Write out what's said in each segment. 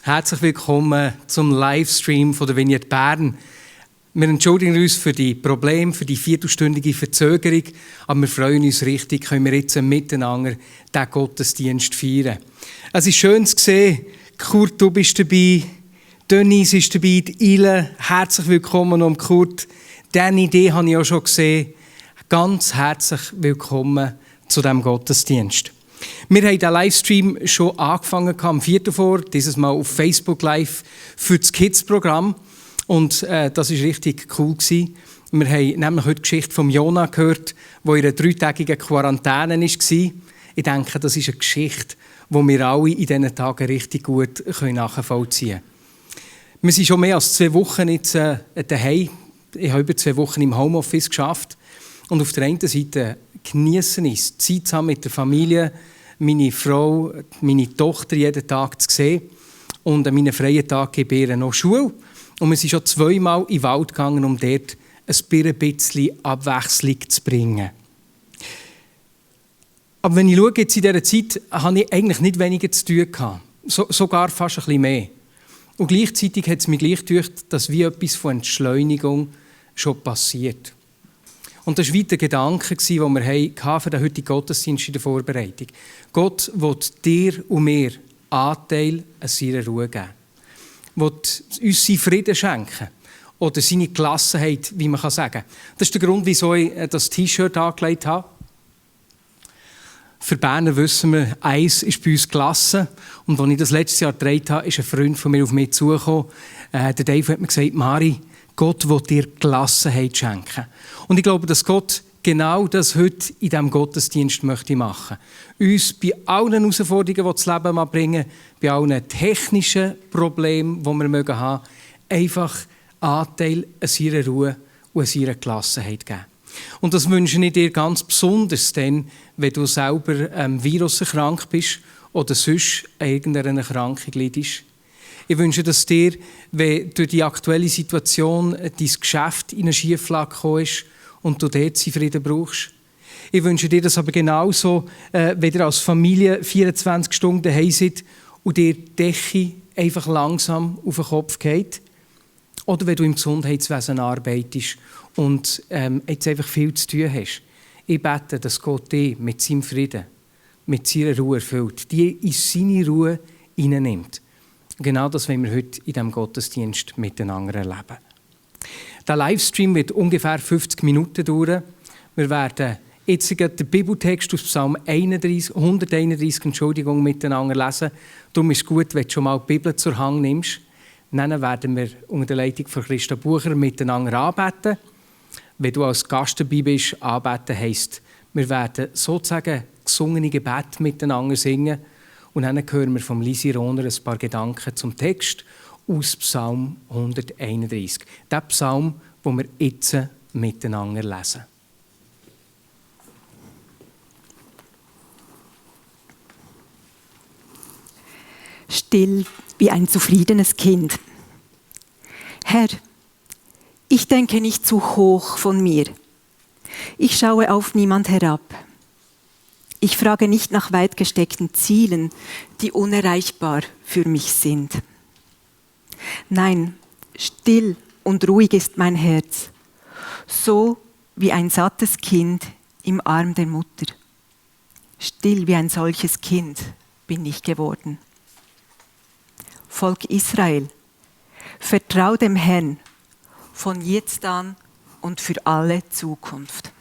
Herzlich willkommen zum Livestream von der Vignette Bern. Wir entschuldigen uns für die Probleme, für die viertelstündige Verzögerung, aber wir freuen uns richtig, können wir jetzt miteinander diesen Gottesdienst feiern. Es ist schön zu sehen, Kurt, du bist dabei, Denise ist dabei, Ile, herzlich willkommen um Kurt. Diese Idee habe ich auch schon gesehen. Ganz herzlich willkommen zu diesem Gottesdienst. Wir haben den Livestream schon angefangen am 4. vor, dieses Mal auf Facebook Live für das Kids-Programm. Und das war richtig cool. Wir haben nämlich heute die Geschichte von Jona gehört, der in einer 3-tägigen Quarantäne war. Ich denke, das ist eine Geschichte, die wir alle in diesen Tagen richtig gut nachvollziehen können. Wir sind schon mehr als 2 Wochen jetzt daheim. Ich habe über 2 Wochen im Homeoffice geschafft. Und auf der einen Seite genießen es, Zeit zusammen mit der Familie, meine Frau, meine Tochter jeden Tag zu sehen. Und an meinen freien Tag gebe ich noch Schule. Und wir sind schon 2-mal in den Wald gegangen, um dort ein bisschen Abwechslung zu bringen. Aber wenn ich schaue, jetzt in dieser Zeit, habe ich eigentlich nicht weniger zu tun gehabt. Sogar fast ein bisschen mehr. Und gleichzeitig hat es mich gleich gedacht, dass wie etwas von Entschleunigung schon passiert. Und das war der Gedanke, den wir hatten für den heutigen Gottesdienst in der Vorbereitung. Gott will dir und mir Anteil an seiner Ruhe geben. Will uns seinen Frieden schenken. Oder seine Gelassenheit, wie man sagen kann. Das ist der Grund, wieso ich das T-Shirt angelegt habe. Für Berner wissen wir, Eis ist bei uns gelassen. Und als ich das letztes Jahr getragen habe, ist ein Freund von mir auf mich zugekommen. Der Dave hat mir gesagt, Mari, Gott will dir Gelassenheit schenken. Und ich glaube, dass Gott genau das heute in diesem Gottesdienst möchte machen. Uns bei allen Herausforderungen, die das Leben bringen, bei allen technischen Problemen, die wir haben, einfach Anteil an seiner Ruhe und an seiner Gelassenheit geben. Und das wünsche ich dir ganz besonders, denn, wenn du selber Virus erkrankt bist oder sonst an irgendeiner Erkrankung leidest. Ich wünsche, dass dir, wenn durch die aktuelle Situation dein Geschäft in eine Schieflage gekommen ist und du dort seinen Frieden brauchst. Ich wünsche dir das aber genauso, wenn ihr als Familie 24 Stunden daheim seid und dir die Decke einfach langsam auf den Kopf geht. Oder wenn du im Gesundheitswesen arbeitest und jetzt einfach viel zu tun hast. Ich bete, dass Gott dich mit seinem Frieden, mit seiner Ruhe erfüllt, die in seine Ruhe hineinnimmt. Genau das wollen wir heute in diesem Gottesdienst miteinander erleben. Der Livestream wird ungefähr 50 Minuten dauern. Wir werden jetzt den Bibeltext aus Psalm 131 miteinander lesen. Darum ist es gut, wenn du schon mal die Bibel zur Hand nimmst. Dann werden wir unter der Leitung von Christa Bucher miteinander anbeten. Wenn du als Gast dabei bist, anbeten heisst, wir werden sozusagen gesungene Gebete miteinander singen. Und dann hören wir von Lisi Rohner ein paar Gedanken zum Text aus Psalm 131. Der Psalm, den wir jetzt miteinander lesen. Still wie ein zufriedenes Kind. Herr, ich denke nicht zu hoch von mir. Ich schaue auf niemand herab. Ich frage nicht nach weit gesteckten Zielen, die unerreichbar für mich sind. Nein, still und ruhig ist mein Herz, so wie ein sattes Kind im Arm der Mutter. Still wie ein solches Kind bin ich geworden. Volk Israel, vertrau dem Herrn von jetzt an und für alle Zukunft.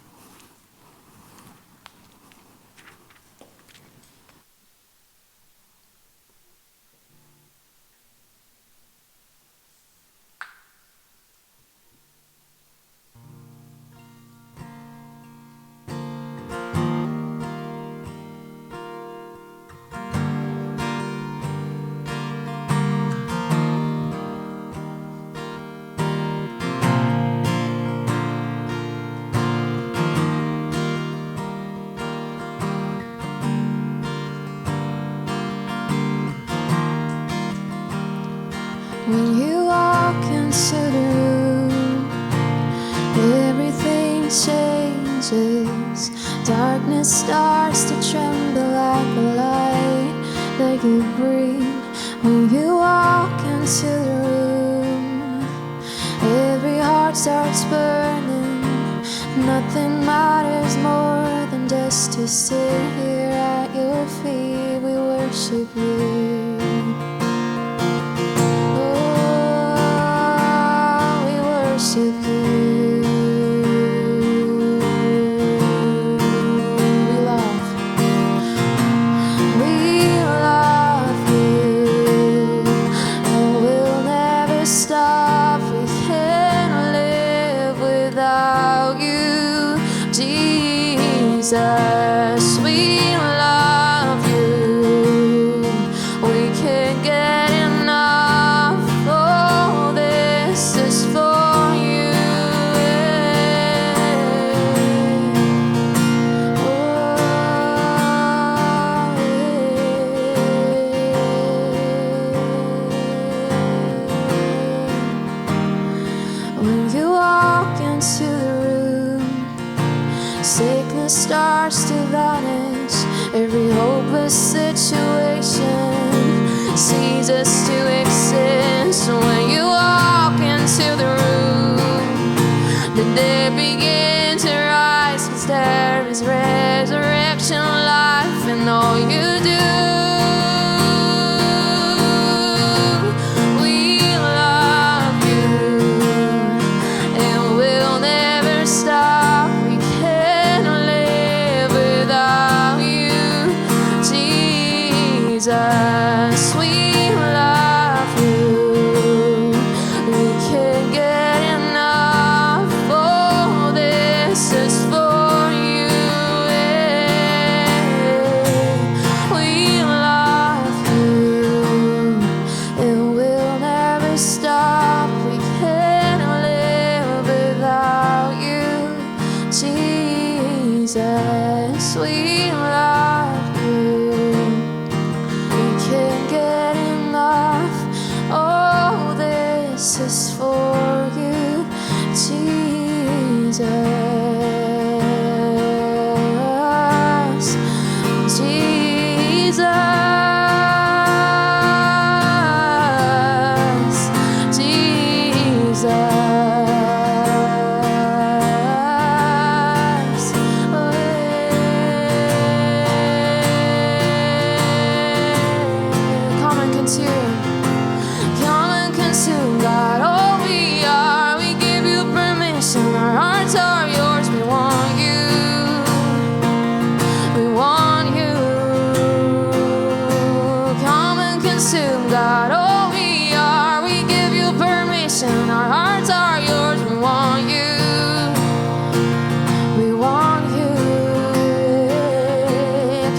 When you walk into the room, everything changes. Darkness starts to tremble like a light that you bring When you walk into the room, every heart starts burning. Nothing matters more than just to sit here at your feet. We worship you. Oh, we worship you. We love you, and we'll never stop. We can't live without you, Jesus. We love you. We can't get enough. Oh, this is for you. When you walk into the room, sickness starts to vanish. Every hopeless situation ceases to exist. When you walk into the room, the dead begin to rise, 'cause there is resurrection life in all you do. We love you, and we'll never stop. We can't live without you, Jesus. We love you. We can't get enough. Oh, this is for you. We love you, and we'll never stop. We can't live without you, Jesus. We love you. We can't get enough. Oh, this is for you, Jesus. Jesus. Jesus. Come and consume. Come and consume, God. All we are, we give you permission. Our hearts are yours. We want you. We want you. Come and consume, God. All we are, we give you permission. Our hearts are yours. We want you. We want you.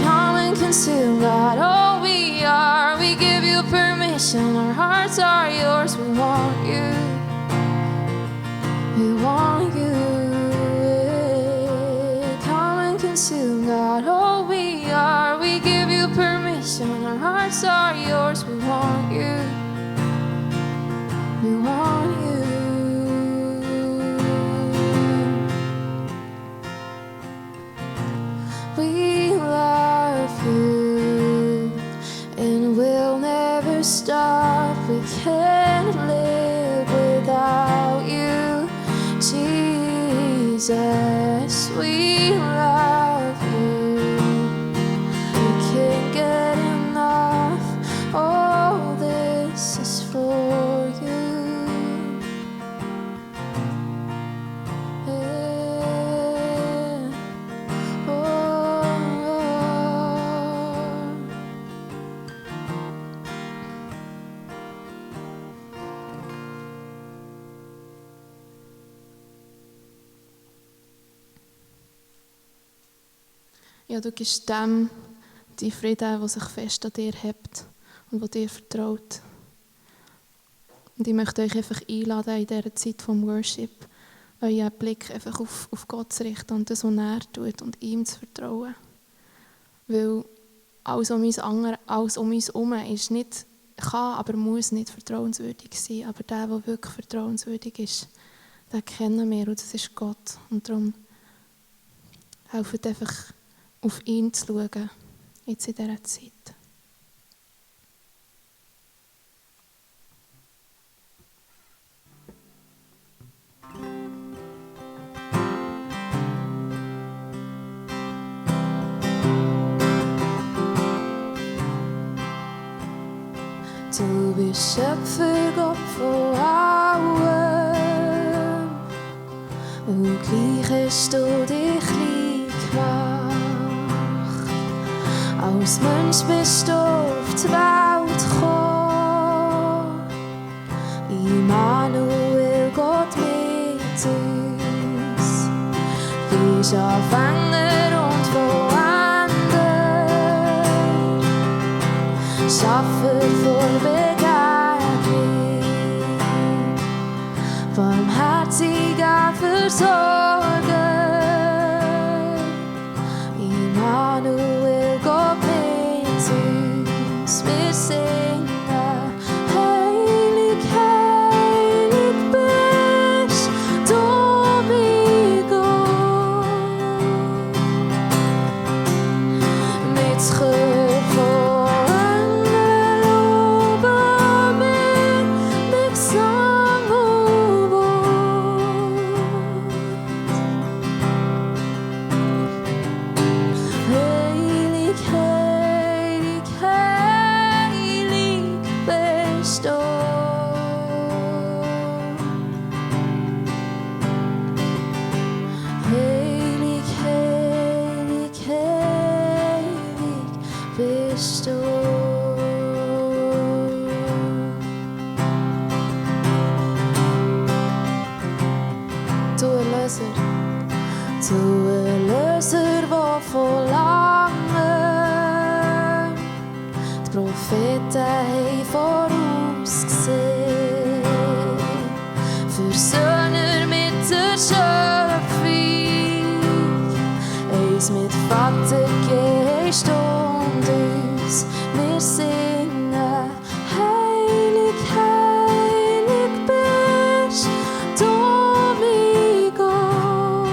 Come and consume, God. All we are, we give you permission. Our hearts are yours. We want you. We want you. Come and consume, God. All we are, we give you permission. Our hearts are yours. We want you. We want you. We love you, and we'll never stop. We can't live without you, Jesus. We love you. We can't get enough. Oh, this is for you. Yeah. Oh. Ja, du gibst dem die Frieden, der sich fest an dir hebt und der dir vertraut. Und ich möchte euch einfach einladen, in dieser Zeit vom Worship euren Blick einfach auf Gott zu richten und das, was er tut, und ihm zu vertrauen. Weil alles um uns herum ist nicht, kann, aber muss nicht vertrauenswürdig sein. Aber der wirklich vertrauenswürdig ist, den kennen wir, und das ist Gott. Und darum helft einfach, auf ihn zu schauen, jetzt in dieser Zeit. Du bist Schöpfer, Gott von allem. Und gleich hast du dich klein gemacht. Als Mensch bist du auf die Welt gekommen. Immanuel, Gott mit uns. Du bist Anfänger und Vollender. Schaffer vor Begegnung. Barmherziger Versorger. Immanuel, Gott mit uns. Wir singen. Heilig, heilig bist du, mein Gott. Mit Chör von Engeln loben wir, mit Gesang und Wort. Heilig, heilig, heilig bist du. Heilig, heilig, heilig bist du. Du Erlöser, der von langem die Propheten haben vorausgesehen. Versöhner mit der Schöpfung, eins mit Vater, Geist und uns. Wir singen, heilig, heilig bist du, mein Gott.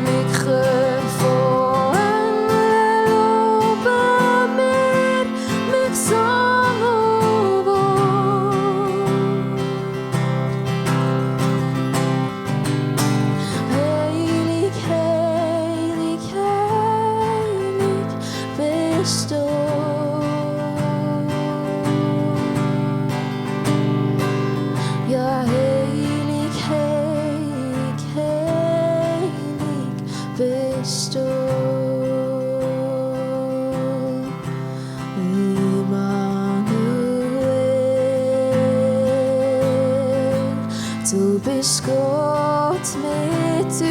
Mit Chör von Engeln loben wir, mit Gesang und Wort. Heilig, heilig, heilig bist du. Ja, heilig, heilig, heilig bist du. Immanuel, du bist Gott mit uns.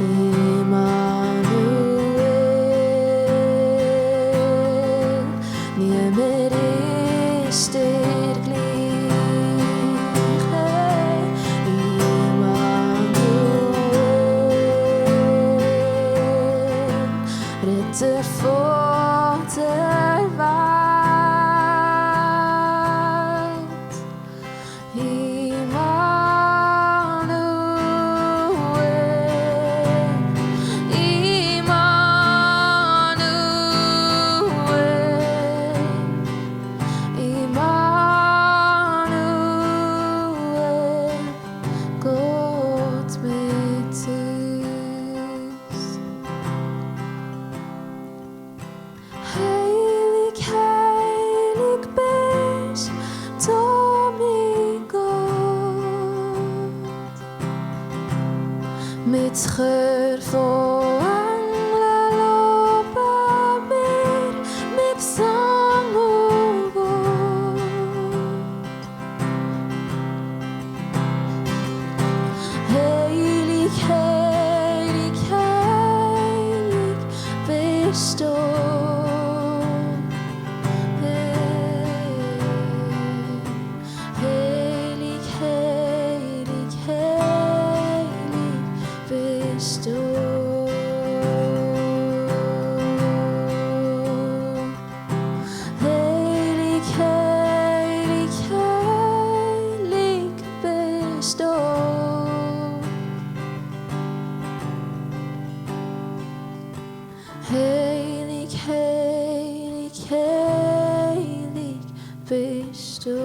Immanuel, niemand ist dir gleich. Hey, Immanuel, Retter von der Welt. Immanuel, Immanuel, Immanuel, Gott mit uns. Heilig, heilig bist du, mein Gott. Mit Chör von Engeln loben wir, mit Gesang und Wort. Heilig, heilig, heilig bist du. Heilig, heilig, heilig bist du. Heilig, heilig, heilig bist du. Heilig, heilig, heilig bist du.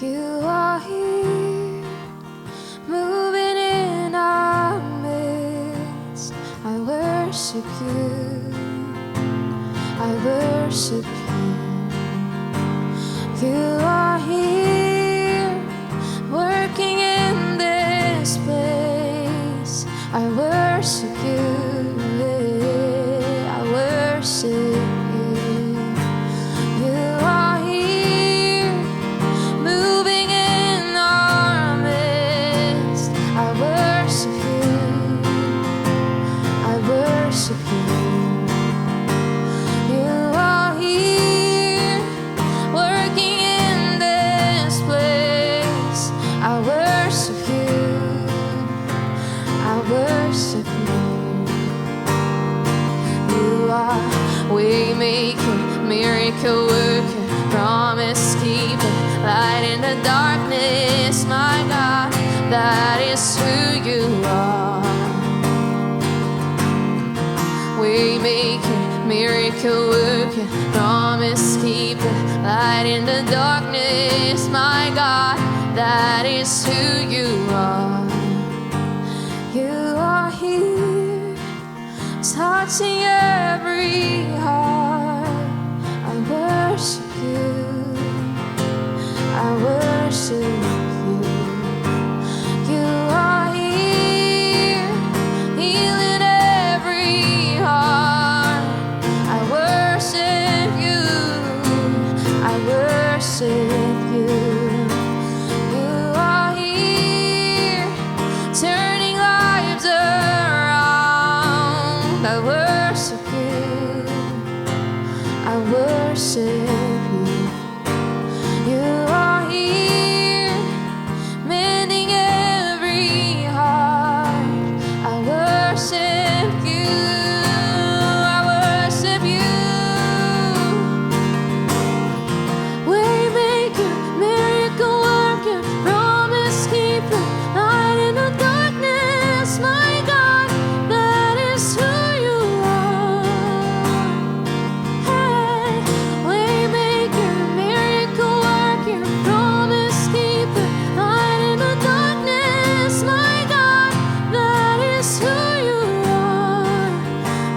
You are here, moving in our midst. I worship you. I worship you. You are here, working in this place. I worship you. I worship you. You are here, moving in our midst. I worship you. I worship you. You are here, working in this place. I worship you. I worship you. You are waymaker, miracle worker, promise keeper, light in the darkness. My God, that is who you are. Waymaker, miracle worker, promise keeper, light in the darkness. My God, that is who you are. You are here, touching every heart. I worship you. I worship you. You are here, healing every heart. I worship you. I worship you. You are here, turning lives around. I worship you. I worship you. You are here, mending every heart. I worship you. I worship you. Waymaker, miracle worker, promise keeper, light in the darkness. My God, that is who you are. Hey, waymaker, miracle worker, promise keeper, light in the darkness. My God, that is who you are.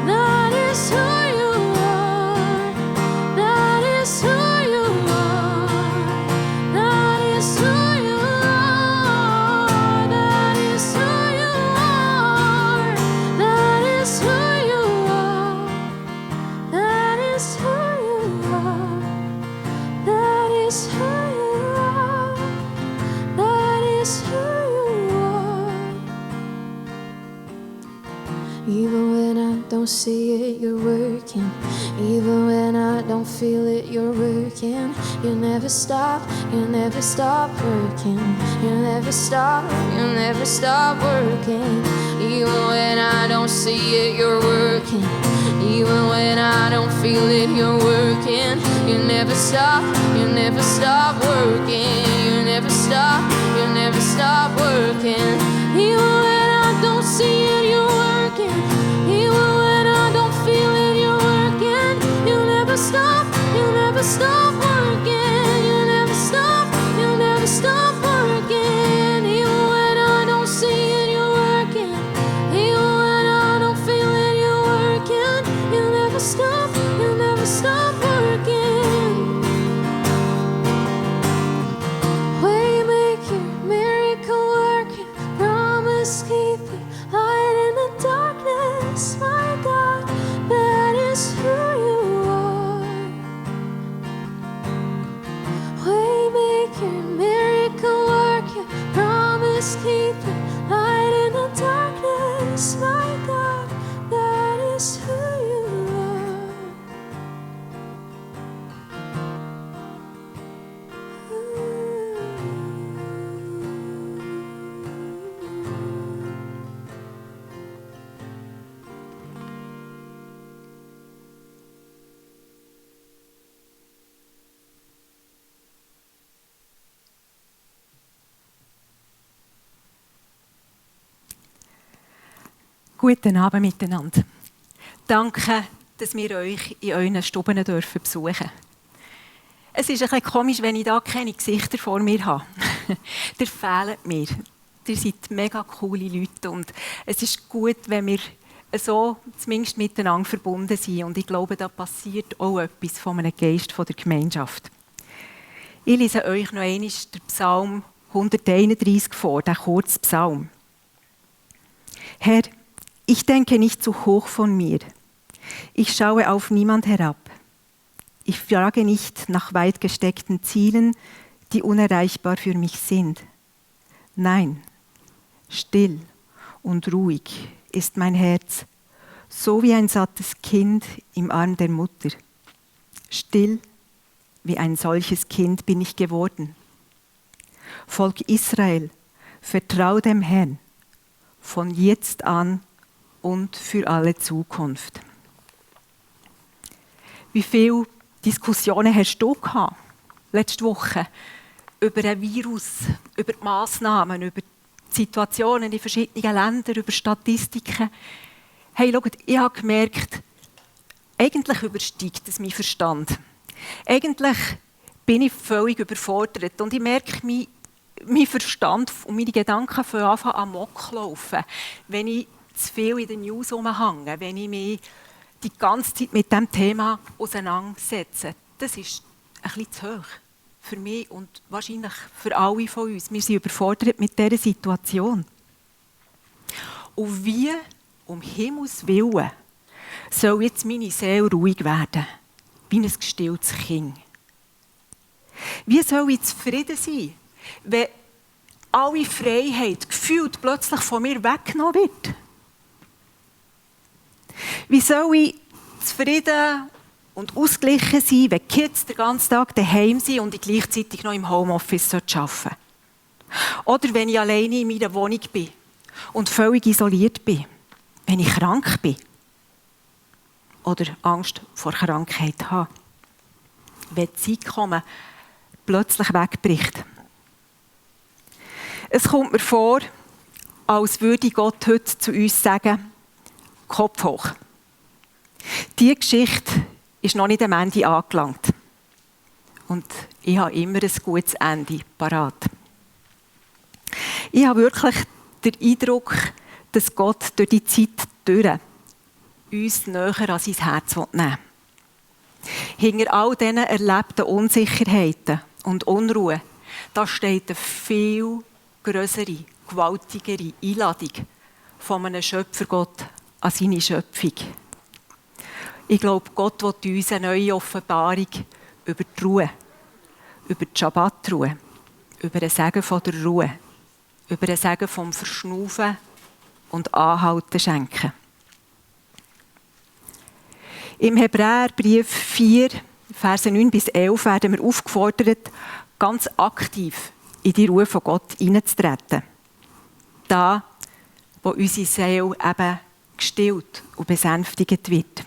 That is who you are. That is who you are. That is who you are. That is who you are. That is who you are. That is who you are. That is who you are. That is who you are. Even when I don't see it, you're working. Even when I don't feel it, you're working. You never stop working. You never stop working. Even when I don't see it, you're working. Even when I don't feel it, you're working. You never stop working. You never stop working. Even when I don't see it, you're working. Even when I don't feel it, you're working. You never stop working. You never stop working. Even when I don't see it, you're working. Even when I don't feel it, you're working. You never stop working. Waymaker, miracle worker, promise keeper, light in the darkness. My God, that is who you are. Waymaker, miracle worker, promise keeper, light in the darkness. My God, that is who you are. Guten Abend miteinander. Danke, dass wir euch in euren Stuben besuchen dürfen. Es ist ein bisschen komisch, wenn ich da keine Gesichter vor mir habe. Ihr fehlt mir. Ihr seid mega coole Leute und es ist gut, wenn wir so zumindest miteinander verbunden sind. Und ich glaube, da passiert auch etwas von einem Geist der Gemeinschaft. Ich lese euch noch einmal den Psalm 131 vor, den kurzen Psalm. Herr, ich denke nicht zu hoch von mir. Ich schaue auf niemand herab. Ich frage nicht nach weit gesteckten Zielen, die unerreichbar für mich sind. Nein, still und ruhig ist mein Herz, so wie ein sattes Kind im Arm der Mutter. Still wie ein solches Kind bin ich geworden. Volk Israel, vertrau dem Herrn, von jetzt an und für alle Zukunft. Wie viele Diskussionen hast du gehabt, letzte Woche über ein Virus, über die Massnahmen, über die Situationen in verschiedenen Ländern, über Statistiken? Hey, schaut, ich habe gemerkt, eigentlich übersteigt es meinen Verstand. Eigentlich bin ich völlig überfordert und ich merke, mein Verstand und meine Gedanken anfangen amok laufen, wenn ich zu viel in den News rumhänge, wenn ich mich die ganze Zeit mit diesem Thema auseinandersetze. Das ist ein bisschen zu hoch für mich und wahrscheinlich für alle von uns. Wir sind überfordert mit dieser Situation. Und wie, um Himmels Willen, soll jetzt meine Seele ruhig werden, wie ein gestilltes Kind? Wie soll ich zufrieden sein, wenn alle Freiheit gefühlt plötzlich von mir weggenommen wird? Wie soll ich zufrieden und ausgeglichen sein, wenn die Kids den ganzen Tag daheim sind und ich gleichzeitig noch im Homeoffice arbeiten soll? Oder wenn ich alleine in meiner Wohnung bin und völlig isoliert bin, wenn ich krank bin oder Angst vor Krankheit habe, wenn die Zeit plötzlich wegbricht. Es kommt mir vor, als würde Gott heute zu uns sagen, Kopf hoch. Diese Geschichte ist noch nicht am Ende angelangt. Und ich habe immer ein gutes Ende parat. Ich habe wirklich den Eindruck, dass Gott durch die Zeit durch uns näher an sein Herz nehmen will. Hinter all diesen erlebten Unsicherheiten und Unruhe, da steht eine viel grössere, gewaltigere Einladung von einem Schöpfergott an seine Schöpfung. Ich glaube, Gott will uns eine neue Offenbarung über die Ruhe, über die Schabbatruhe, über den Segen von der Ruhe, über den Segen vom Verschnaufen und Anhalten schenken. Im Hebräerbrief 4, Verse 9 bis 11 werden wir aufgefordert, ganz aktiv in die Ruhe von Gott hineinzutreten. Da, wo unsere Seele eben gestillt und besänftigt wird.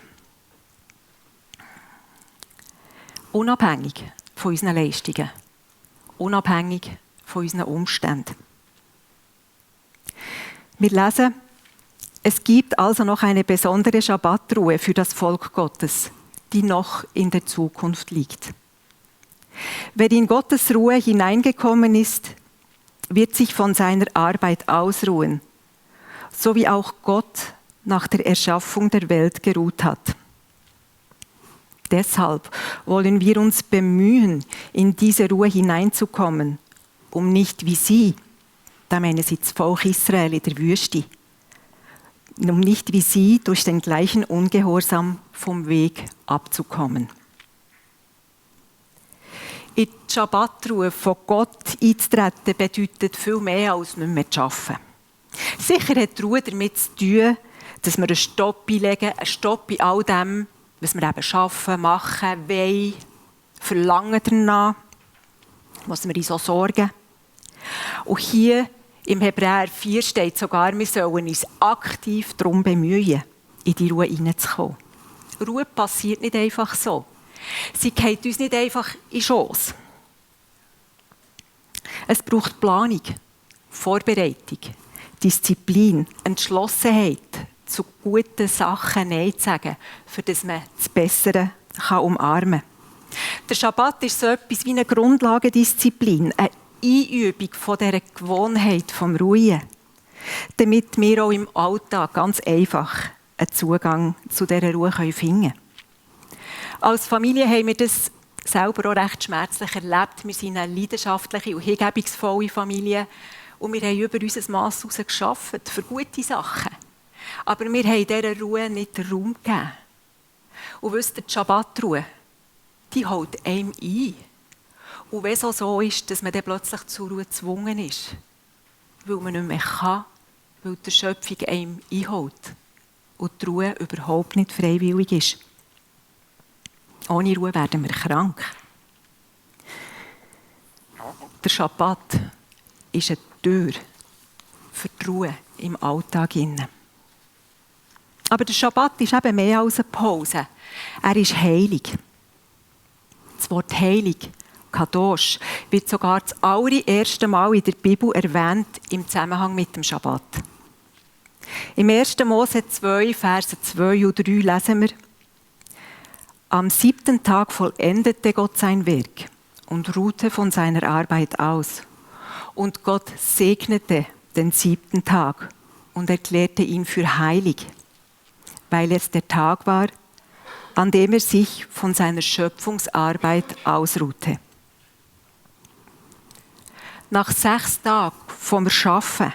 Unabhängig von unseren Leistungen, unabhängig von unseren Umständen. Wir lesen, es gibt also noch eine besondere Schabbatruhe für das Volk Gottes, die noch in der Zukunft liegt. Wer in Gottes Ruhe hineingekommen ist, wird sich von seiner Arbeit ausruhen, so wie auch Gott nach der Erschaffung der Welt geruht hat. Deshalb wollen wir uns bemühen, in diese Ruhe hineinzukommen, um nicht wie sie, da meinen sie das Volk Israel in der Wüste, um nicht wie sie durch den gleichen Ungehorsam vom Weg abzukommen. In die Schabbatruhe von Gott einzutreten bedeutet viel mehr als nicht mehr zu arbeiten. Sicher hat die Ruhe damit zu tun, dass wir einen Stopp einlegen, einen Stopp in all dem, was wir eben arbeiten, machen, wollen, verlangen danach, was wir uns so sorgen. Und hier im Hebräer 4 steht sogar, wir sollen uns aktiv darum bemühen, in die Ruhe hineinzukommen. Ruhe passiert nicht einfach so. Sie geht uns nicht einfach in den Schoss. Es braucht Planung, Vorbereitung, Disziplin, Entschlossenheit, zu guten Sachen Nein zu sagen, für das man das Bessere umarmen kann. Der Schabbat ist so etwas wie eine Grundlagendisziplin, eine Einübung von dieser Gewohnheit vom Ruhen, damit wir auch im Alltag ganz einfach einen Zugang zu dieser Ruhe finden können. Als Familie haben wir das selber auch recht schmerzlich erlebt. Wir sind eine leidenschaftliche und hingebungsvolle Familie und wir haben über unser Mass hinaus gearbeitet für gute Sachen. Aber wir haben dieser Ruhe nicht den Raum gegeben. Und wisst ihr, die Schabbatruhe, die holt einem ein. Und wenn es auch so ist, dass man dann plötzlich zur Ruhe gezwungen ist, weil man nicht mehr kann, weil die Schöpfung einem einholt und die Ruhe überhaupt nicht freiwillig ist. Ohne Ruhe werden wir krank. Der Schabbat ist eine Tür für die Ruhe im Alltag. Aber der Schabbat ist eben mehr als eine Pause. Er ist heilig. Das Wort heilig, Kadosh, wird sogar das allererste Mal in der Bibel erwähnt im Zusammenhang mit dem Schabbat. Im 1. Mose 2, Verse 2 und 3 lesen wir: Am 7. Tag vollendete Gott sein Werk und ruhte von seiner Arbeit aus. Und Gott segnete den 7. Tag und erklärte ihn für heilig, weil es der Tag war, an dem er sich von seiner Schöpfungsarbeit ausruhte. Nach 6 Tagen vom Erschaffen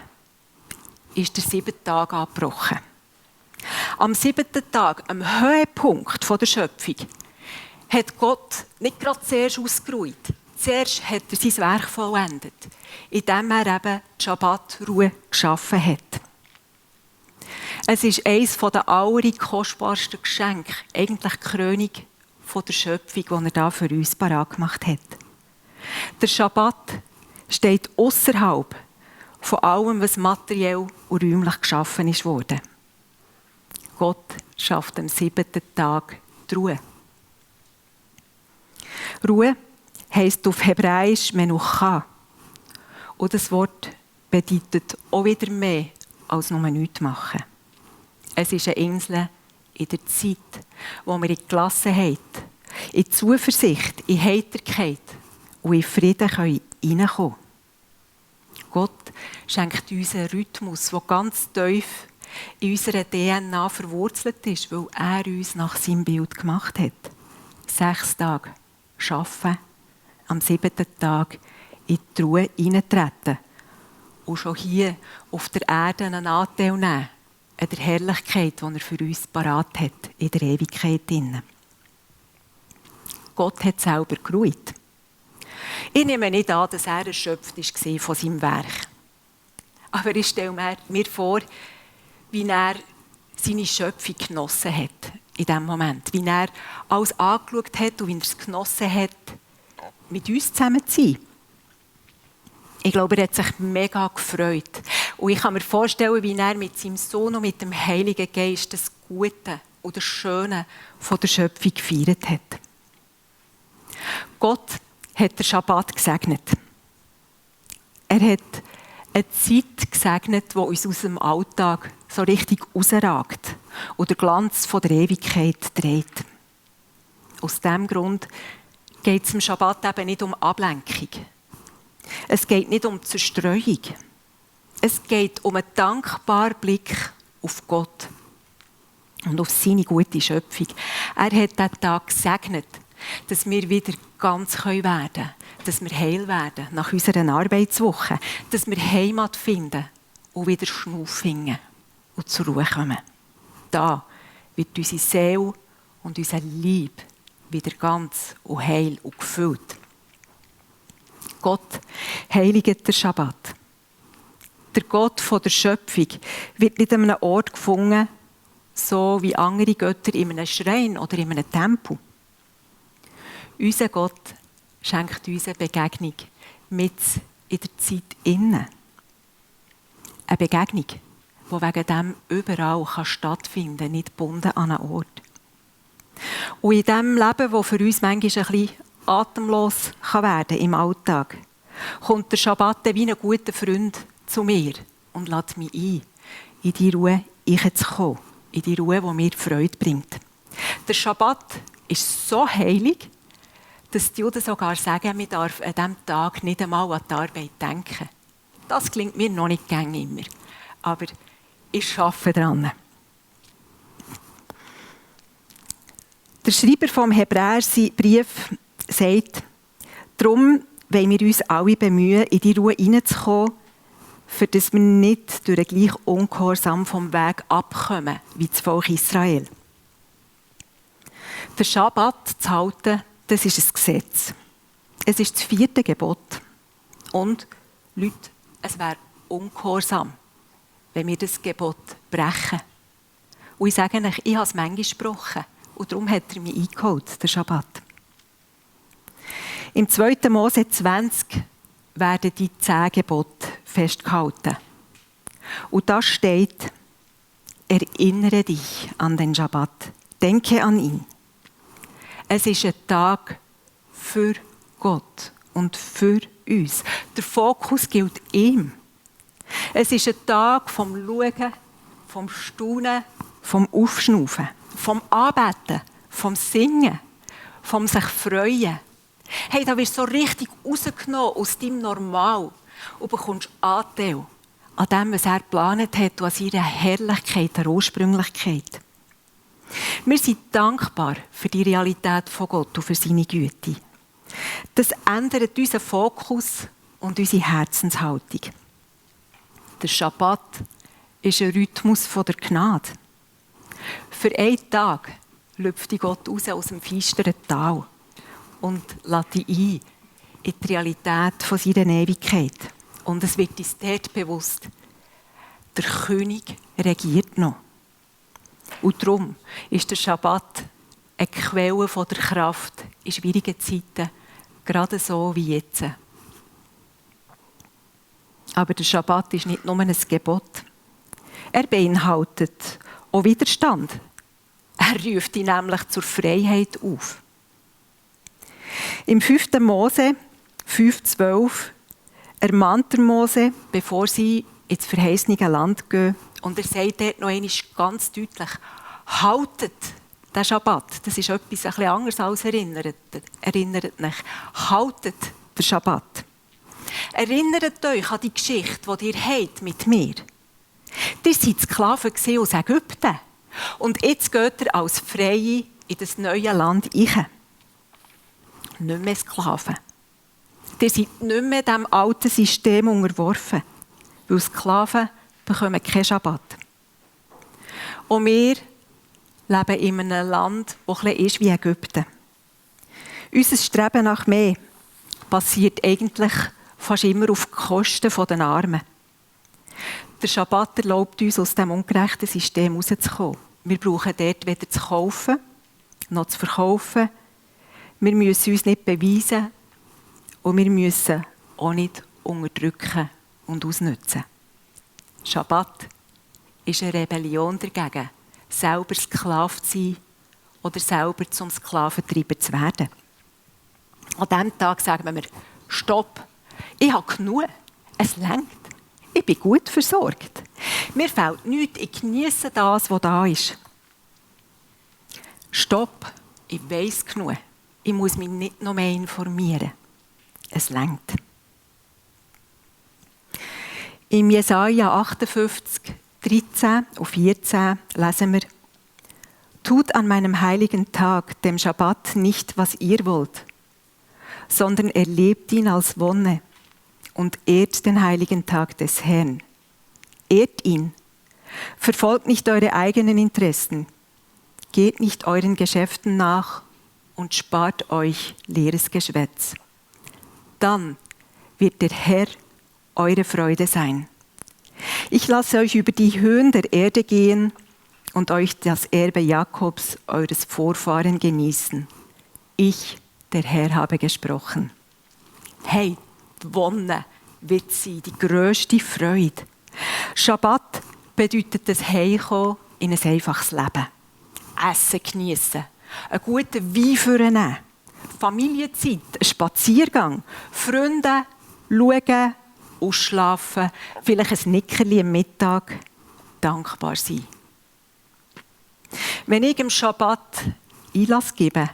ist der 7. Tag angebrochen. Am 7. Tag, am Höhepunkt der Schöpfung, hat Gott nicht gerade zuerst ausgeruht. Zuerst hat er sein Werk vollendet, indem er eben die Schabbatruhe geschaffen hat. Es ist eines der allerkostbarsten Geschenke, eigentlich die Krönung der Schöpfung, die er da für uns parat gemacht hat. Der Schabbat steht ausserhalb von allem, was materiell und räumlich geschaffen ist worden. Gott schafft am 7. Tag die Ruhe. Ruhe heisst auf Hebräisch Menucha. Und das Wort bedeutet auch wieder mehr als nur nichts machen. Es ist eine Insel in der Zeit, wo wir in Gelassenheit, in Zuversicht, in Heiterkeit und in Frieden hineinkommen können. Gott schenkt uns einen Rhythmus, der ganz tief in unserer DNA verwurzelt ist, weil er uns nach seinem Bild gemacht hat. 6 Tage arbeiten, am 7. Tag in die Ruhe hineintreten und schon hier auf der Erde einen Anteil nehmen an der Herrlichkeit, die er für uns parat hat, in der Ewigkeit. Gott hat selber geruht. Ich nehme nicht an, dass er erschöpft war von seinem Werk. Aber ich stelle mir vor, wie er seine Schöpfung genossen hat in diesem Moment. Wie er alles angeschaut hat und wie er es genossen hat, mit uns zusammen zu sein. Ich glaube, er hat sich mega gefreut. Und ich kann mir vorstellen, wie er mit seinem Sohn und mit dem Heiligen Geist das Gute und das Schöne von der Schöpfung gefeiert hat. Gott hat den Schabbat gesegnet. Er hat eine Zeit gesegnet, die uns aus dem Alltag so richtig rausragt und den Glanz von der Ewigkeit trägt. Aus diesem Grund geht es im Schabbat eben nicht um Ablenkung. Es geht nicht um Zerstreuung. Es geht um einen dankbaren Blick auf Gott und auf seine gute Schöpfung. Er hat diesen Tag gesegnet, dass wir wieder ganz werden können, dass wir heil werden nach unserer Arbeitswoche, dass wir Heimat finden und wieder Schnuff finden und zur Ruhe kommen. Da wird unsere Seele und unser Leib wieder ganz und heil und gefüllt. Gott heiligt den Schabbat. Der Gott der Schöpfung wird nicht an einem Ort gefunden, so wie andere Götter in einem Schrein oder in einem Tempel. Unser Gott schenkt uns eine Begegnung mit in der Zeit innen. Eine Begegnung, die wegen dem überall stattfinden kann, nicht gebunden an einen Ort. Und in diesem Leben, das für uns manchmal ein bisschen atemlos werden kann im Alltag, kommt der Schabbat wie ein guter Freund zu mir und lädt mich ein, in die Ruhe hineinzukommen, in die Ruhe, die mir Freude bringt. Der Schabbat ist so heilig, dass die Juden sogar sagen, man darf an diesem Tag nicht einmal an die Arbeit denken. Das klingt mir noch nicht gängig immer. Aber ich arbeite daran. Der Schreiber vom Hebräerbrief sagt, darum wollen wir uns alle bemühen, in die Ruhe hineinzukommen, für dass wir nicht durch den gleichen Ungehorsam vom Weg abkommen, wie das Volk Israel. Der Schabbat zu halten, das ist ein Gesetz. Es ist das 4. Gebot. Und, Leute, es wäre ungehorsam, wenn wir das Gebot brechen. Und ich sage euch, ich habe es manchmal gesprochen. Und darum hat er mich eingeholt, der Schabbat. Im 2. Mose 20 werden die 10 Gebote festgehalten. Und da steht, erinnere dich an den Schabbat, denke an ihn. Es ist ein Tag für Gott und für uns. Der Fokus gilt ihm. Es ist ein Tag vom Schauen, vom Staunen, vom Aufschnaufen, vom Anbeten, vom Singen, vom sich freuen. Hey, da wirst du so richtig rausgenommen aus deinem Normal und bekommst Anteil an dem, was er geplant hat und an seiner Herrlichkeit, der Ursprünglichkeit. Wir sind dankbar für die Realität von Gott und für seine Güte. Das ändert unseren Fokus und unsere Herzenshaltung. Der Schabbat ist ein Rhythmus der Gnade. Für einen Tag lüpft Gott raus aus dem finsteren Tal und lädt dich ein in die Realität von seiner Ewigkeit. Und es wird uns dort bewusst, der König regiert noch. Und darum ist der Schabbat eine Quelle der Kraft in schwierigen Zeiten, gerade so wie jetzt. Aber der Schabbat ist nicht nur ein Gebot. Er beinhaltet auch Widerstand. Er ruft ihn nämlich zur Freiheit auf. Im 5. Mose 5,12 ermahnt der Mose, bevor sie ins verheißene Land gehen. Und er sagt dort noch einmal ganz deutlich, haltet den Schabbat. Das ist etwas ein bisschen anderes als erinnert euch. Haltet den Schabbat. Erinnert euch an die Geschichte, die ihr habt mit mir. Ihr seid Sklaven aus Ägypten. Und jetzt geht ihr als Freie in das neue Land rein. Nicht mehr Sklaven. Ihr seid nicht mehr diesem alten System unterworfen. Weil Sklaven bekommen keinen Schabbat. Und wir leben in einem Land, das ein bisschen ist wie Ägypten. Unser Streben nach mehr passiert eigentlich fast immer auf Kosten der Armen. Der Schabbat erlaubt uns, aus diesem ungerechten System herauszukommen. Wir brauchen dort weder zu kaufen, noch zu verkaufen. Wir müssen uns nicht beweisen und wir müssen auch nicht unterdrücken und ausnutzen. Schabbat ist eine Rebellion dagegen, selber Sklave zu sein oder selber zum Sklaventreiber zu werden. An diesem Tag sagen wir, stopp, ich habe genug, es reicht, ich bin gut versorgt. Mir fehlt nichts, ich geniesse das, was da ist. Stopp, ich weiss genug, ich muss mich nicht noch mehr informieren. Es reicht. Im Jesaja 58, 13 und 14 lesen wir: Tut an meinem heiligen Tag, dem Schabbat, nicht, was ihr wollt, sondern erlebt ihn als Wonne und ehrt den heiligen Tag des Herrn. Ehrt ihn. Verfolgt nicht eure eigenen Interessen. Geht nicht euren Geschäften nach und spart euch leeres Geschwätz. Dann wird der Herr eure Freude sein. Ich lasse euch über die Höhen der Erde gehen und euch das Erbe Jakobs, eures Vorfahren, genießen. Ich, der Herr, habe gesprochen. Hey, die Wonne wird sein, die grösste Freude. Schabbat bedeutet das Heimkommen in ein einfaches Leben. Essen geniessen, einen guten Wein vornehmen, Familienzeit, einen Spaziergang, Freunde, schauen, ausschlafen, vielleicht ein Nickerli am Mittag, dankbar sein. Wenn ich im Schabbat Einlass gebe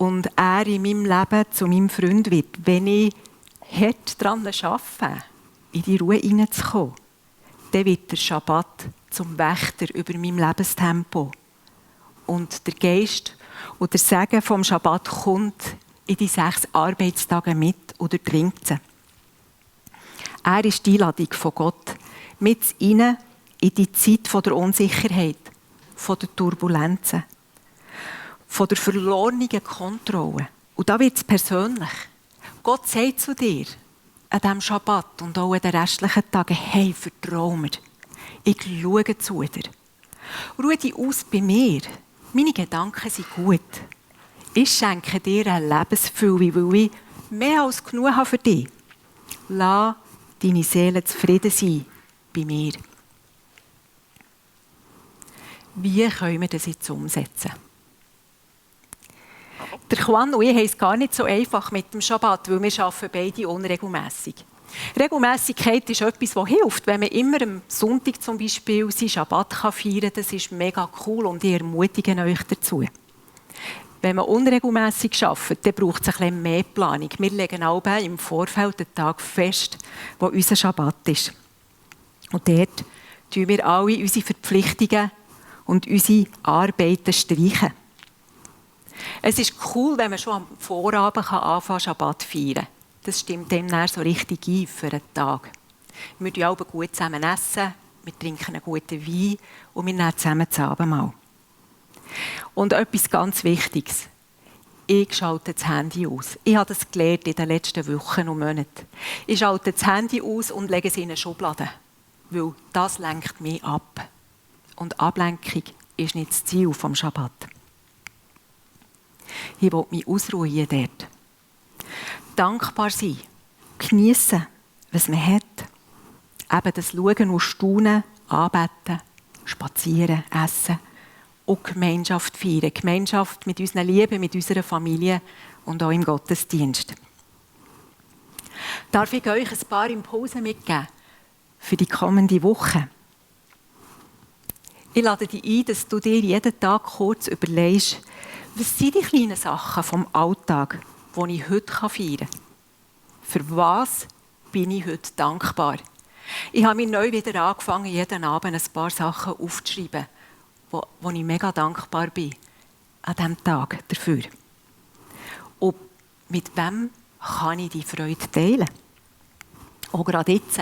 und er in meinem Leben zu meinem Freund wird, wenn ich hart daran arbeite, in die Ruhe hineinzukommen, dann wird der Schabbat zum Wächter über meinem Lebenstempo. Und der Geist und der Segen vom Schabbat kommt in die 6 Arbeitstage mit oder trinkt sie. Er ist die Einladung von Gott mit hinein in die Zeit der Unsicherheit, der Turbulenzen, der verlorenen Kontrolle. Und da wird es persönlich. Gott sagt zu dir an diesem Schabbat und auch an den restlichen Tagen: Hey, vertrau mir. Ich schaue zu dir. Ruhe dich aus bei mir. Meine Gedanken sind gut. Ich schenke dir eine Lebensfülle, weil ich mehr als genug habe für dich. Lass deine Seele zufrieden sein bei mir. Wie können wir das jetzt umsetzen? Der Juan und ich haben es gar nicht so einfach mit dem Schabbat, weil wir arbeiten beide unregelmässig. Regelmässigkeit ist etwas, das hilft. Wenn man immer am Sonntag zum Beispiel seinen Schabbat feiern kann, das ist mega cool und ich ermutige euch dazu. Wenn man unregelmässig arbeitet, dann braucht es ein bisschen mehr Planung. Wir legen alle im Vorfeld den Tag fest, wo unser Schabbat ist. Und dort streichen wir alle unsere Verpflichtungen und unsere Arbeiten streichen. Es ist cool, wenn man schon am Vorabend anfangen Schabbat feiern. Das stimmt dem dann so richtig ein für einen Tag. Wir essen alle gut zusammen, wir trinken einen guten Wein und wir nehmen zusammen das Abendmahl. Und etwas ganz Wichtiges. Ich schalte das Handy aus. Ich habe das gelernt in den letzten Wochen und Monaten. Ich schalte das Handy aus und lege es in eine Schublade. Weil das lenkt mich ab. Und Ablenkung ist nicht das Ziel des Schabbat. Ich will mich ausruhen dort. Dankbar sein. Geniessen, was man hat. Eben das Schauen und Staunen, Anbeten, Spazieren, Essen und Gemeinschaft feiern. Gemeinschaft mit unseren Lieben, mit unserer Familie und auch im Gottesdienst. Darf ich euch ein paar Impulse mitgeben für die kommende Woche? Ich lade dich ein, dass du dir jeden Tag kurz überlegst, was sind die kleinen Sachen vom Alltag, die ich heute feiern kann. Für was bin ich heute dankbar? Ich habe mir neu wieder angefangen, jeden Abend ein paar Sachen aufzuschreiben, wo ich mega dankbar bin an diesem Tag dafür. Und mit wem kann ich die Freude teilen? Auch gerade jetzt,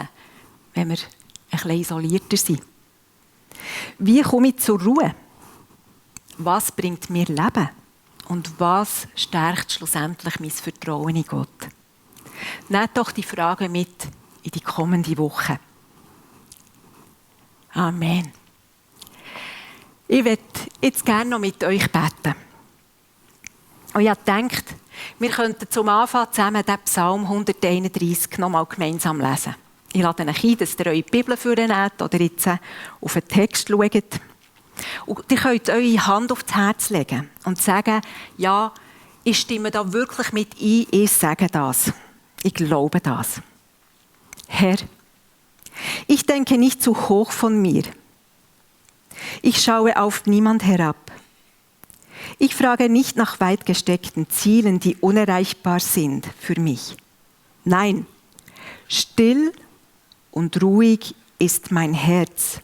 wenn wir ein bisschen isolierter sind. Wie komme ich zur Ruhe? Was bringt mir Leben? Und was stärkt schlussendlich mein Vertrauen in Gott? Nehmt doch die Fragen mit in die kommende Woche. Amen. Ich möchte jetzt gerne noch mit euch beten. Und ich habe gedacht, wir könnten zum Anfang zusammen den Psalm 131 noch mal gemeinsam lesen. Ich lade euch ein, dass ihr eure Bibel vornehmt oder jetzt auf den Text schaut. Und ihr könnt eure Hand auf das Herz legen und sagen, ja, ich stimme da wirklich mit ein, ich sage das. Ich glaube das. Herr, ich denke nicht zu hoch von mir. Ich schaue auf niemand herab. Ich frage nicht nach weit gesteckten Zielen, die unerreichbar sind für mich. Nein, still und ruhig ist mein Herz,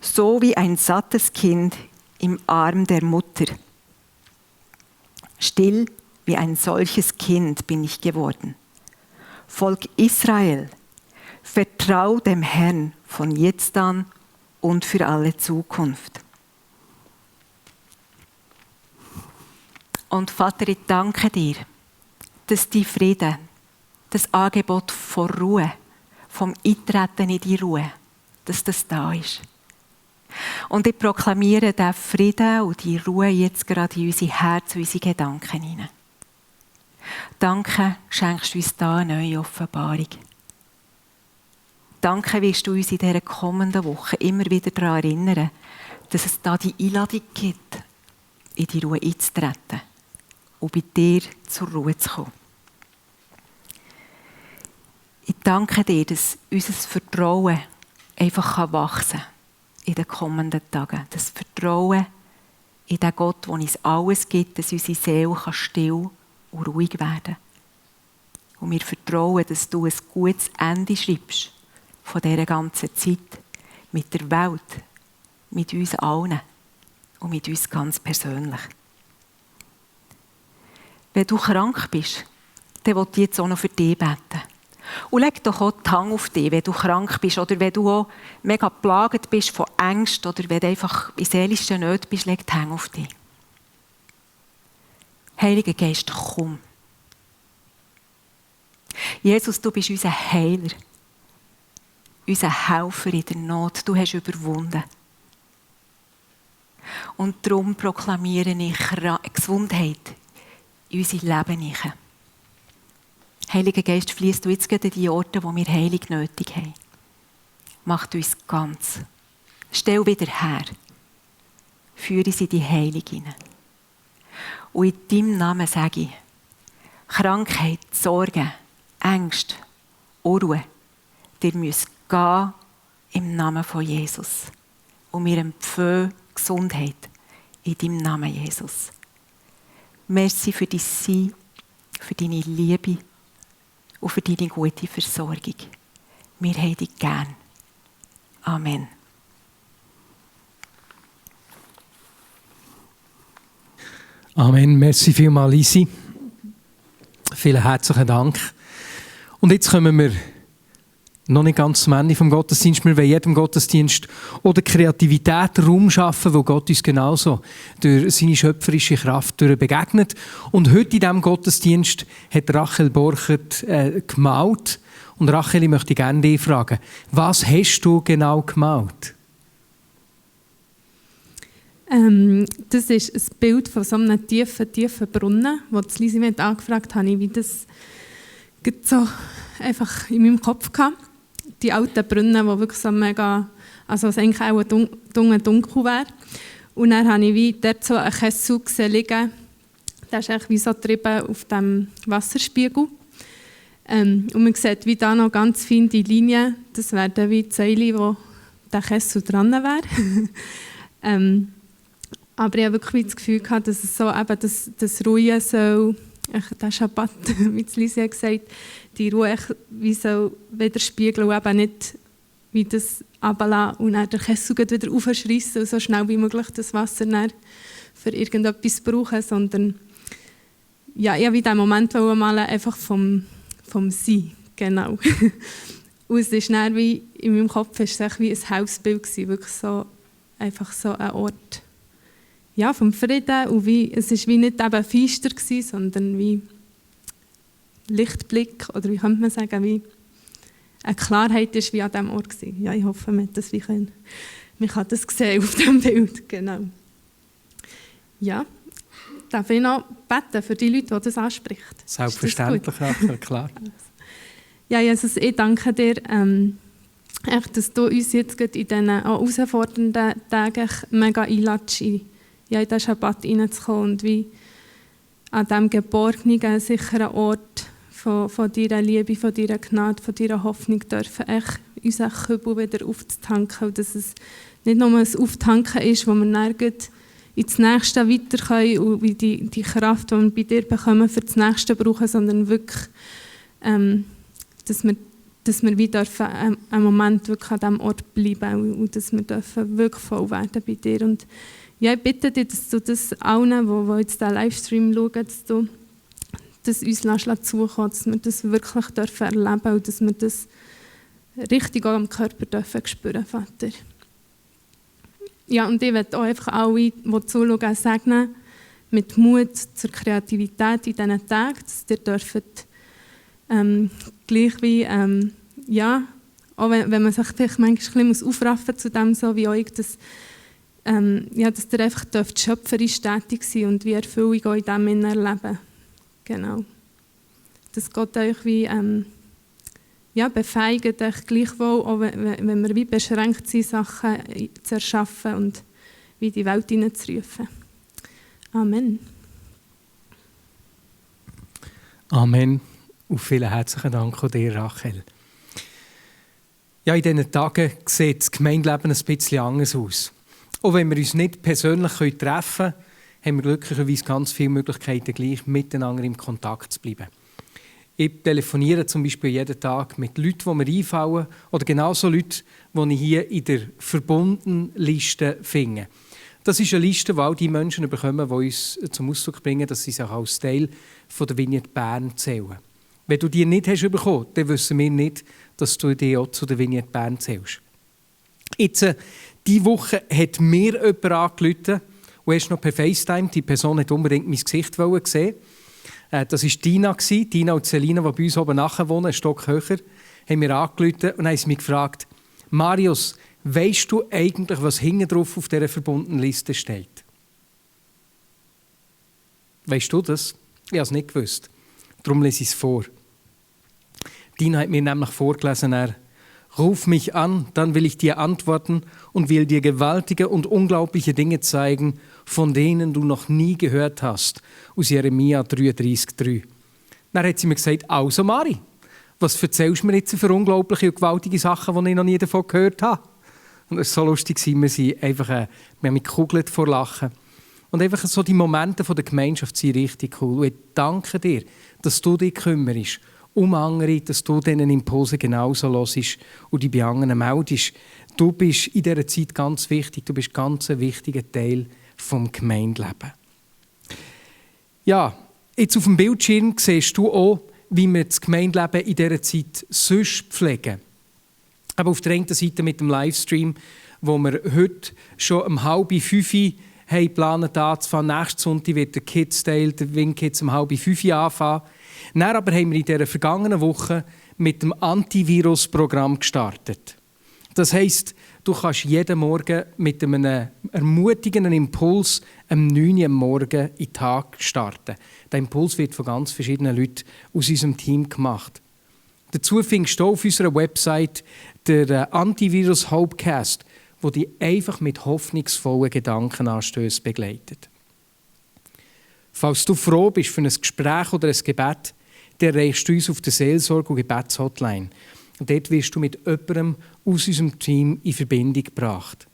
so wie ein sattes Kind im Arm der Mutter. Still wie ein solches Kind bin ich geworden. Volk Israel, vertrau dem Herrn von jetzt an und für alle Zukunft. Und Vater, ich danke dir, dass die Friede, das Angebot von Ruhe, vom Eintreten in die Ruhe, dass das da ist. Und ich proklamiere diesen Frieden und die Ruhe jetzt gerade in unsere Herzen, in unsere Gedanken hinein. Danke, schenkst du uns da eine neue Offenbarung. Danke, wirst du uns in dieser kommenden Woche immer wieder daran erinnern, dass es da die Einladung gibt, in die Ruhe einzutreten und bei dir zur Ruhe zu kommen. Ich danke dir, dass unser Vertrauen einfach wachsen kann in den kommenden Tagen. Das Vertrauen in den Gott, der uns alles gibt, dass unsere Seele still und ruhig werden kann. Und wir vertrauen, dass du ein gutes Ende schreibst von dieser ganzen Zeit mit der Welt, mit uns allen und mit uns ganz persönlich. Wenn du krank bist, dann will ich jetzt auch noch für dich beten. Und leg doch auch die Hand auf dich, wenn du krank bist oder wenn du auch mega geplagt bist von Ängsten oder wenn du einfach in seelischen Nöten bist, leg die Hand auf dich. Heiliger Geist, komm. Jesus, du bist unser Heiler, unser Helfer in der Not. Du hast überwunden. Und darum proklamiere ich Gesundheit in unser Leben hinein. Heiliger Geist, fließt du jetzt gerade in die Orte, wo wir Heilung nötig haben. Mach uns ganz. Stell wieder her. Führe uns in die Heilung hinein. Und in deinem Namen sage ich, Krankheit, Sorgen, Ängste, Unruhe, ihr müsst gehen im Namen von Jesus. Und wir empfehlen Gesundheit in deinem Namen, Jesus. Merci für dein Sein, für deine Liebe und für deine gute Versorgung. Wir haben dich gern. Amen. Amen. Merci vielmals, Lisi. Vielen herzlichen Dank. Und jetzt kommen wir noch nicht ganz am Ende vom Gottesdienst. Wir wollen jedem Gottesdienst oder Kreativität Raum schaffen, wo Gott uns genauso durch seine schöpferische Kraft begegnet. Und heute in diesem Gottesdienst hat Rachel Borchert gemalt. Und Rachel, ich möchte gerne dich fragen, was hast du genau gemalt? Das ist ein Bild von so einem tiefen Brunnen, wo Lisi mich angefragt hat, wie das so einfach in meinem Kopf hatte. Die alten Brunnen, die wirklich so mega, also es eigentlich auch dunkel wäre. Und dann habe ich wie dort so einen Kessel gesehen liegen. Der ist eigentlich wie so getrieben auf dem Wasserspiegel. Und man sieht wie da noch ganz feine Linien. Das wären dann wie die Säule, wo der Kessel dran wäre. Aber ich habe wirklich das Gefühl gehabt, dass es so eben das Ruhe soll, der Schabbat, wie Lisi gesagt hat, die Ruhe wie soll widerspiegeln und eben nicht wie das runterlassen und dann den Kessel wieder aufschreissen und so schnell wie möglich das Wasser dann für irgendetwas brauchen, sondern ja, ich wollte wie diesen Moment malen, einfach vom Sein, genau. Und es ist dann wie, in meinem Kopf ist es wie ein Hausbild gewesen, wirklich so, einfach so ein Ort, ja, vom Frieden und wie, es war wie nicht eben feister gewesen, sondern wie Lichtblick, oder wie könnte man sagen, wie eine Klarheit ist wie an diesem Ort gewesen. Ja, ich hoffe, man kann das sehen auf diesem Bild, genau. Ja, darf ich noch beten für die Leute, die das anspricht? Selbstverständlich, Rachel, klar. Ja, Jesus, ich danke dir, echt, dass du uns jetzt in diesen herausfordernden Tagen mega einlädst, in diesen Schabbat reinzukommen und wie an diesem geborgenen, sicheren Ort von deiner Liebe, von deiner Gnade, von deiner Hoffnung dürfen echt unseren Kübel wieder aufzutanken und dass es nicht nur ein Auftanken ist, wo wir dann ins Nächste weiter können und wie die Kraft, die wir bei dir bekommen, für das Nächste brauchen, sondern wirklich, dass wir wie dürfen, einen Moment wirklich an diesem Ort bleiben und dass wir dürfen wirklich voll werden bei dir. Und ja, ich bitte dich, dass du das allen, die jetzt diesen Livestream schauen, dass du das uns zukommen, dass wir das wirklich dürfen erleben und dass wir das richtig auch am Körper dürfen spüren, Vater. Ja, und ich möchte auch einfach alle, die zuschauen, segnen, mit Mut zur Kreativität in diesen Tagen, dass ihr dürft, gleich wie, ja, auch wenn man sich vielleicht manchmal ein bisschen aufraffen muss zu dem, so wie euch, dass ihr einfach schöpferisch tätig sein und wie Erfüllung auch in dem erleben. Genau. Dass Gott euch wie befähigt, euch gleichwohl, auch wenn wir wie beschränkt sind, Sachen zu erschaffen und wie in die Welt hineinzurufen. Amen. Amen. Und vielen herzlichen Dank an dir, Rachel. Ja, in diesen Tagen sieht das Gemeindeleben ein bisschen anders aus. Auch wenn wir uns nicht persönlich treffen können, haben wir glücklicherweise ganz viele Möglichkeiten, gleich miteinander im Kontakt zu bleiben. Ich telefoniere zum Beispiel jeden Tag mit Leuten, die mir einfallen, oder genauso Leute, die ich hier in der Verbundenliste finde. Das ist eine Liste, die all die Menschen bekommen, die uns zum Ausdruck bringen, dass sie sich als Teil von der Vignette Bern zählen. Wenn du die nicht hast bekommen, dann wissen wir nicht, dass du dich auch zu der Vignette Bern zählst. Jetzt, diese Woche hat mir jemand angerufen und erst noch per FaceTime. Die Person hat unbedingt mein Gesicht sehen. Das war Dina. Dina und Selina, die bei uns oben nachher wohnen, einen Stock höher, haben mir angerufen und haben mich gefragt, Marius, weisst du eigentlich, was hinten drauf auf dieser verbundenen Liste steht? Weisst du das? Ich habe es nicht gewusst. Darum lese ich es vor. Dina hat mir nämlich vorgelesen, ruf mich an, dann will ich dir antworten und will dir gewaltige und unglaubliche Dinge zeigen, von denen du noch nie gehört hast. Aus Jeremia 33,3. Dann hat sie mir gesagt, also Mari, was erzählst du mir jetzt für unglaubliche und gewaltige Sachen, die ich noch nie davon gehört habe? Und es war so lustig, wir haben mich gekugelt vor Lachen. Und einfach so die Momente der Gemeinschaft sind richtig cool. Und ich danke dir, dass du dich kümmerst um andere, dass du diesen Impulsen genauso hörst und dich bei anderen meldest. Du bist in dieser Zeit ganz wichtig. Du bist ganz ein wichtiger Teil vom Gemeindeleben. Ja, jetzt auf dem Bildschirm siehst du auch, wie wir das Gemeindeleben in dieser Zeit sonst pflegen. Aber auf der einen Seite mit dem Livestream, wo wir heute schon um 4:30 haben geplant anzufangen. Nächsten Sonntag wird der Kids Day, der Wing Kids, um 4:30 anfangen. Dann aber haben wir in dieser vergangenen Woche mit dem Antivirus-Programm gestartet. Das heisst, du kannst jeden Morgen mit einem ermutigenden Impuls am 9 Uhr am Morgen in den Tag starten. Der Impuls wird von ganz verschiedenen Leuten aus unserem Team gemacht. Dazu findest du auf unserer Website den Antivirus Hopecast, wo dich einfach mit hoffnungsvollen Gedankenanstößen begleitet. Falls du froh bist für ein Gespräch oder ein Gebet, dann erreichst du uns auf der Seelsorge- und Gebetshotline. Und dort wirst du mit jemandem aus unserem Team in Verbindung gebracht.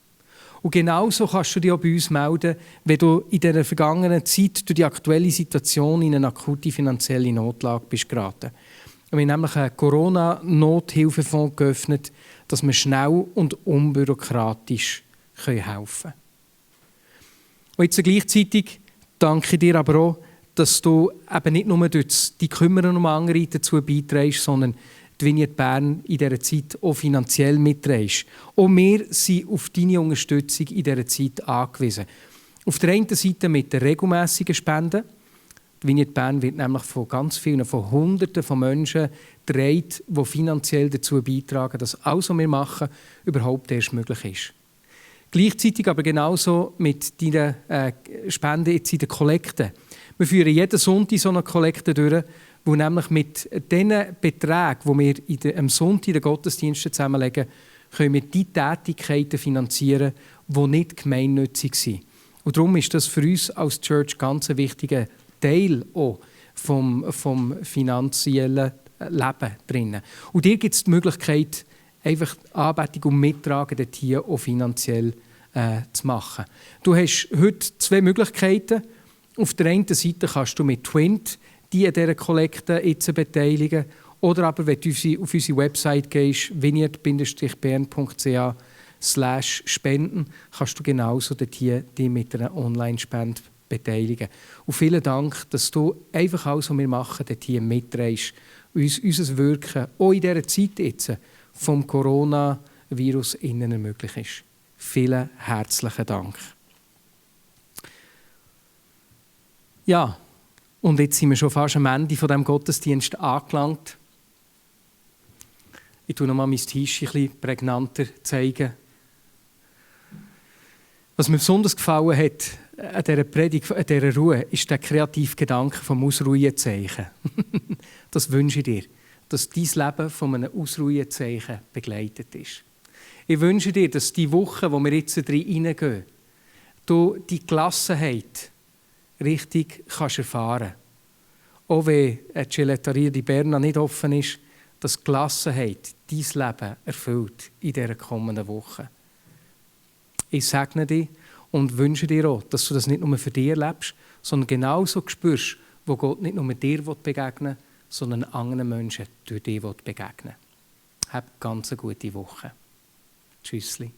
Und genauso kannst du dich auch bei uns melden, wenn du in dieser vergangenen Zeit durch die aktuelle Situation in eine akute finanzielle Notlage bist geraten. Wir haben nämlich einen Corona-Nothilfefonds geöffnet, dass wir schnell und unbürokratisch helfen können. Und jetzt gleichzeitig danke ich dir aber auch, dass du eben nicht nur durch die Kümmern um andere dazu beiträgst, sondern die Vignette Bern in dieser Zeit auch finanziell mitträgst. Auch wir sind auf deine Unterstützung in dieser Zeit angewiesen. Auf der einen Seite mit den regelmässigen Spenden. Die Vignette Bern wird nämlich von ganz vielen, von Hunderten von Menschen getragen, die finanziell dazu beitragen, dass alles, was wir machen, überhaupt erst möglich ist. Gleichzeitig aber genauso mit deinen Spenden jetzt in der Kollekte. Wir führen jeden Sonntag so eine Kollekte durch, wo nämlich mit den Beträgen, die wir am Sonntag in den Gottesdiensten zusammenlegen, können wir die Tätigkeiten finanzieren, die nicht gemeinnützig sind. Und darum ist das für uns als Church ganz ein wichtiger Teil auch vom finanziellen Leben drin. Und dir gibt es die Möglichkeit, einfach Anbetung und Mittragen dort hier auch finanziell zu machen. Du hast heute zwei Möglichkeiten. Auf der einen Seite kannst du mit Twint die an dieser Kollekte jetzt beteiligen. Oder aber, wenn du auf unsere Website gehst, vignette-bern.ch/spenden, kannst du genauso dort hier die mit einer Online-Spende beteiligen. Und vielen Dank, dass du einfach alles, was wir machen, dort hier mitträgst. Uns unser Wirken auch in dieser Zeit jetzt vom Coronavirus innen ermöglicht ist. Vielen herzlichen Dank. Ja, und jetzt sind wir schon fast am Ende von diesem Gottesdienst angelangt. Ich tue noch mal mein Tisch ein bisschen prägnanter zeigen. Was mir besonders gefallen hat an dieser Predigt, an dieser Ruhe, ist der kreative Gedanke vom Ausruhezeichen. Das wünsche ich dir, dass dein Leben von einem Ausruhezeichen begleitet ist. Ich wünsche dir, dass die Woche, wo wir jetzt hineingehen, du die Gelassenheit richtig kannst erfahren. Auch wenn die Gelateria di Berna nicht offen ist, dass Gelassenheit dein Leben erfüllt in dieser kommenden Woche. Ich segne dich und wünsche dir auch, dass du das nicht nur für dich erlebst, sondern genauso spürst, wo Gott nicht nur dir begegnen will, sondern anderen Menschen durch dich begegnen will. Hab eine ganz gute Woche. Tschüssli.